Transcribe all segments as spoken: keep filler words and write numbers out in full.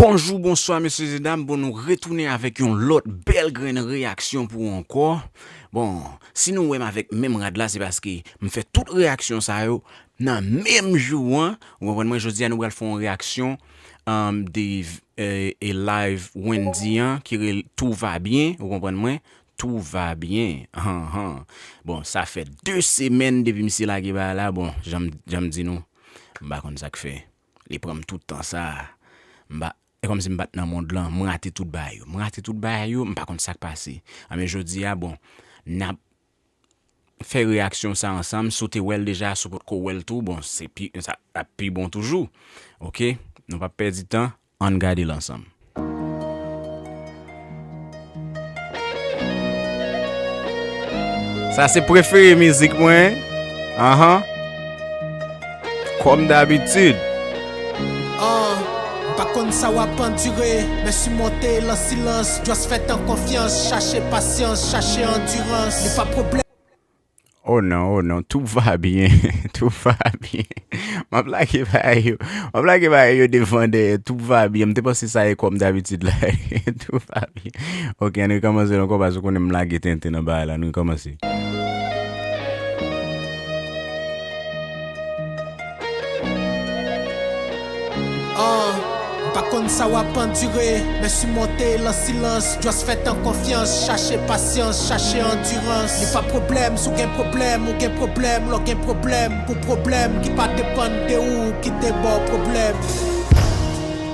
Bonjou, bonswa, mesye e dam. Bon, nou retounen avèk yon lòt bèl grenn reyaksyon pou ou ankò. Bon, si nou wè m avèk menm rad la, se paske m fè tout reyaksyon sa yo nan menm jou an. Ou konprann mwen, jodi a nou pral fè yon reyaksyon, um, de, eh, e live Wendy an ki rele Tout va bien, ou konprann mwen? Tout va bien. Han, han. Bon, sa fè de semèn depi misye lage bagay la. Bon, jan m, jan m di nou, m pa konn sa k fè. Li pran m tout tan sa. M pa, e kòmsi m pa t nan mond lan, m rate tout bagay yo. M rate tout bagay yo, m pa konn sa k pase. Anben, jodi a, bon, n ap fè reyaksyon sa ansanm. Si w te wè l deja, si w potko wè l tou, bon, se pi, sa ap pi bon toujou. Oke? Nou p ap pèdi tan, ann gade l ansanm. Sa se prefere mizik mwen. Anhan. Kòm dabitid. Ah, m pa konn sa w ap andire, men simonte l an silans. Just fè tan konfyans, chache pasyans, chache andirans. Li pa pwoblèm. Oh non, oh non, tout va bien, tout va bien. M ap lage bagay yo, m ap lage bagay yo devan dèyè, tout va bien. M te panse sa e kòm dabitid la, tout va bien. Ok, ann rekòmanse l ankò, paske ou konnen m lage tenten nan bagay la, ann rekòmanse. Ah, m pa konn sa w ap andire, men simonte l an silans. Just fè tan konfyans, chache pasyans, chache andirans. Li pa pwoblèm, si w gen pwoblèm, ou gen pwoblèm, lè w gen pwoblèm. Pou pwoblèm ki pa depann de ou, kite ba w pwoblèm.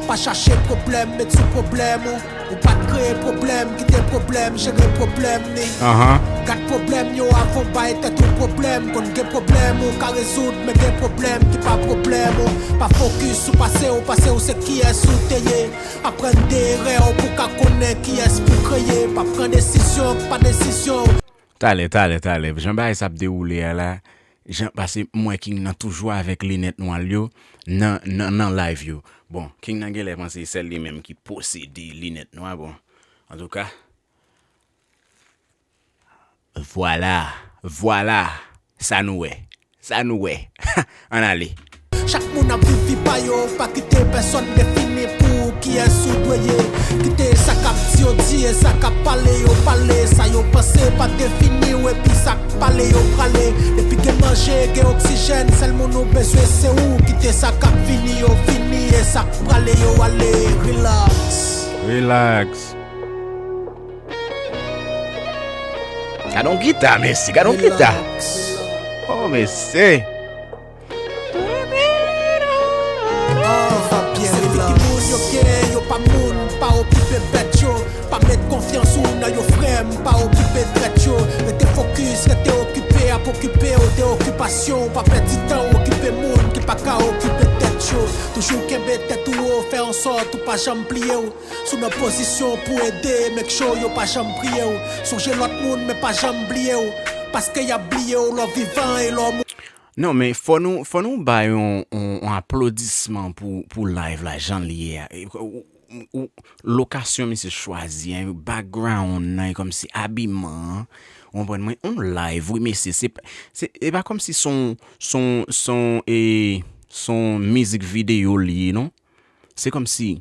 Pa chache pwoblèm, met sou pwoblèm ou. Ou pa t kreye pwoblèm, kite pwoblèm jere pwoblèm li. Anhan. Gad pwoblèm yo avan w bay tèt ou pwoblèm. Konn gen pwoblèm ou ka rezoud, men gen pwoblèm ki pa pwoblèm ou. Pa fokis sou pase w, pase w se kiyès ou te ye. Aprann de erè w pou w ka konnen kiyès pou w kreye. Pa pran desizyon k pa desizyon w. Talè, talè, talè. Jan bagay sa ap dewoule a la, jan, paske m wè King nan toujou avèk linèt nwa l yo nan, nan, nan live yo. Bon, King nan genlè panse se sèl li menm ki posede linèt nwa, bon. Antouka, vwala, vwala, sa nou wè, sa nou wè. Ann ale. Chak moun ap viv vi pa yo, pa kite pèsòn defini pou ou kiyès ou dwe ye. Kite sa k ap di yo di e sa k ap pale yo pale. Sa yo panse pa defini w, epi sa k pale yo prale. Depi gen manje, gen oksijèn, sèl moun ou bezwen se ou. Kite sa k ap vini yo vini, e sa k prale yo ale. Relax. Relax. Gade yon gita, mesye, gade yon gita. Relax. Oh, mesye. Se pitit moun yo gen, yo pa moun, pa okipe bèt yo. Pa met konfyans ou nan yo, frè m, pa okipe trèt yo. Rete fokis, rete okipe ap okipe w de okipasyon w. Pa pèdi tan w okipe moun ki pa ka okipe tèt yo. Toujou kenbe tèt ou wo, fè ansòt ou pa janm pliye w. Si w nan pozisyon pou ede, make sure yo pa janm priye w. Sonje lòt moun, men pa janm bliye w. Paske y ap bliye w lè w vivan e lè w mouri. Non, men fò nou, fò nou bay yon, yon, yon aplodisman pou, pou live la, jan l ye a. E, ou, ou, lokasyon misye chwazi an, background nan, e kòmsi abiman an, ou konprann mwen, yon live, wi, mesye, se, se, e pa kòmsi se yon, se yon, se yon, e, se yon mizik videyo li ye, non. Se kòmsi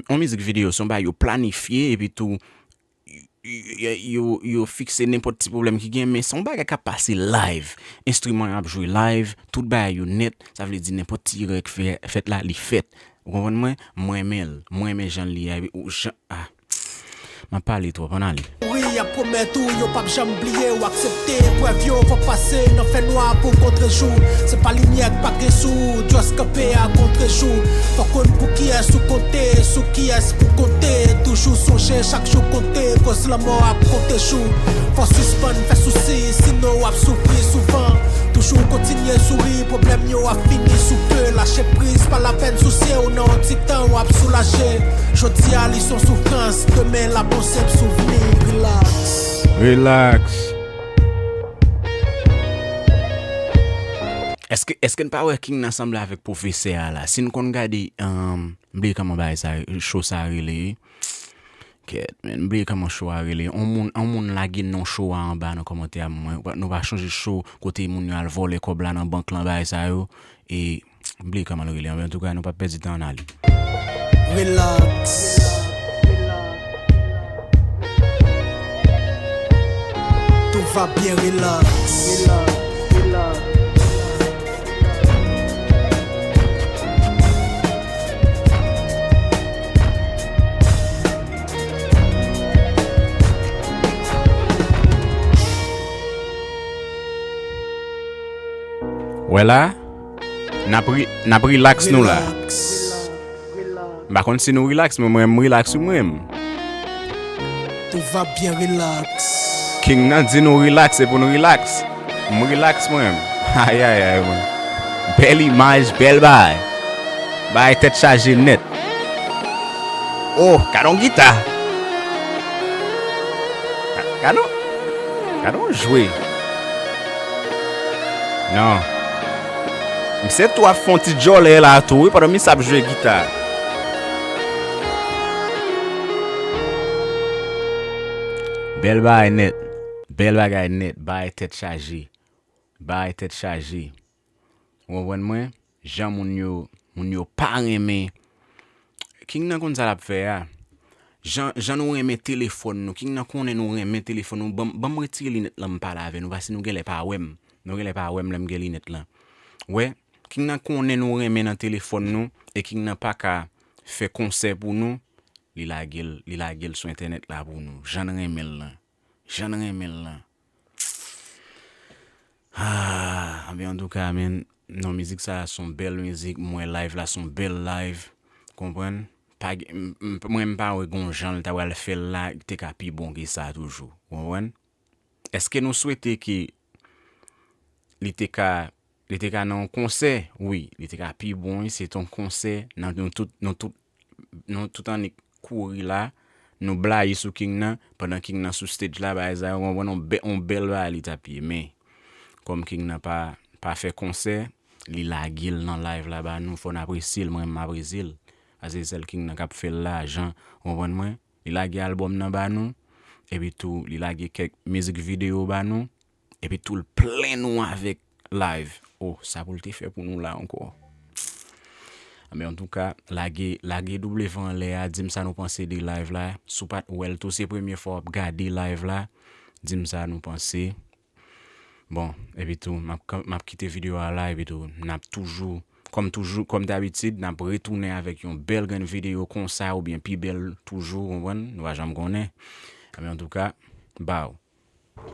yon mizik videyo, se yon bagay yo planifye, epi tou, y-, y-, yo, yo fikse nenpòt ti pwoblèm ki gen, men se yon bagay k ap pase live. Enstriman yo ap jwe live, tout bagay yo nèt, sa vle di nenpòt ti erè k fè, fèt la, li fèt. Ou konprann mwen? M renmen l, m renmen jan l ye a, epi ou jan, ah. M ap pale twòp, ann ale. Mouri, y ap pwomèt ou, yo p ap janm bliye w. Aksepte eprèv yo, fò pase nan fènwa pou kontre jou. Se pa limyè k pa gen sou ou, just kanpe a kontre jou. Fò konn pou kiyès ou konte, sou kiyès pou konte. Toujou sonje chak jou konte, koz lanmò ap konte jou. Fò sispann fè sousi, sinon w ap soufri souvan. Toujou kontinye souri, pwoblèm yo ap fini sou pe. Lache priz, pa lapèn sousye w, nan yon ti tan w ap soulaje. Jodi a li se yon soufrans, demen l ap yon senp souvni. Relax. Relax. Èske, èske n pa wè King nan sanble avèk pwofesè a la? Si n konn gade, um, m bliye kòman bagay sa, show sa rele. Kèt, men, m bliye kòman show a rele. On moun, on moun lage non show a anba nan kòmantè a, mwen, nou pa chonje show kote moun yo al vòlè kòb la nan bank lan, bagay sa yo. E, m bliye kòman l rele, men antouka, nou p ap pèdi tan, ann ale. Relax. Tout va bien, relax. Wè la, n ap ri- n ap relax nou la. Relax. M pa konn si nou relax, men mwen m relax wi mwen. Tout va bien, relax. King nan di nou relax, se pou nou relax. M relax mwen. Ayayay mwen. Bèl imaj, bèl bagay. Bagay tèt chaje nèt. Oh, gade yon gita. Gade yon, gade yon jwe. Non. Misye tou ap fè yon ti djòlè la tou wi, pandan misye ap jwe gita. Bèl bagay nèt. Bèl bagay nèt. Bagay tèt chaje. Bagay tèt chaje. Ou konprann mwen? Jan moun yo, moun yo pa renmen. King nan konn sa l ap fè a. Jan, jan nou renmen telefòn nou. King nan konnen nou renmen telefòn nou. Ban m- ban m retire linèt lan m pale avè nou. Paske nou genlè pa wè m. Nou genlè pa wè m lè m gen linèt lan. Wè, King nan konnen nou renmen nan telefòn nou. E King nan pa ka fè konsè pou nou. Li lage l, li lage l sou entènèt la pou nou. Jan n renmen l lan. Jan n renmen l lan. Ah, anben antouka, men, non, mizik sa a se yon bèl mizik. M wè live la se yon bèl live. Konprann? Pa gen- m- m- mwen m pa wè gon jan l ta pral fè l la te ka pi bon ke sa toujou. Konprann? Èske nou swete ke li te ka li te ka nan yon konsè? Wi, li te ka pi bon wi, se te yon konsè nan nou tout nou tout nou tout annik kouri la, nou blayi sou King nan, pandan King nan sou stage la, bagay sa yo, konprann, yon bè- yon bèl bagay li t ap ye, men kòm King nan pa pa fè konsè, li lage l nan live la ba nou, fò n apresye l, mwen menm m apresye l. Paske se sèl King nan k ap fè l la, jan, konprann mwen, li lage albòm nan ba nou, epi tou li lage kèk mizik videyo ba nou, epi tou l plen nou avèk live. Oh, sa pou l te fè pou nou la ankò. Men antouka, lage lage W anlè a, di m sa nou panse de live la. Si w pa t wè l tou, se premye fwa w ap gade live la, di m sa nou panse. Bon, epi tou, m ap, m ap kite videyo a la, epi tou, n ap toujou, kòm toujou, kòm dabitid, n ap retounen avèk yon bèl grenn videyo konsa, oubyen pi bèl toujou, konprann? Nou pa janm konnen. Men antouka, baw.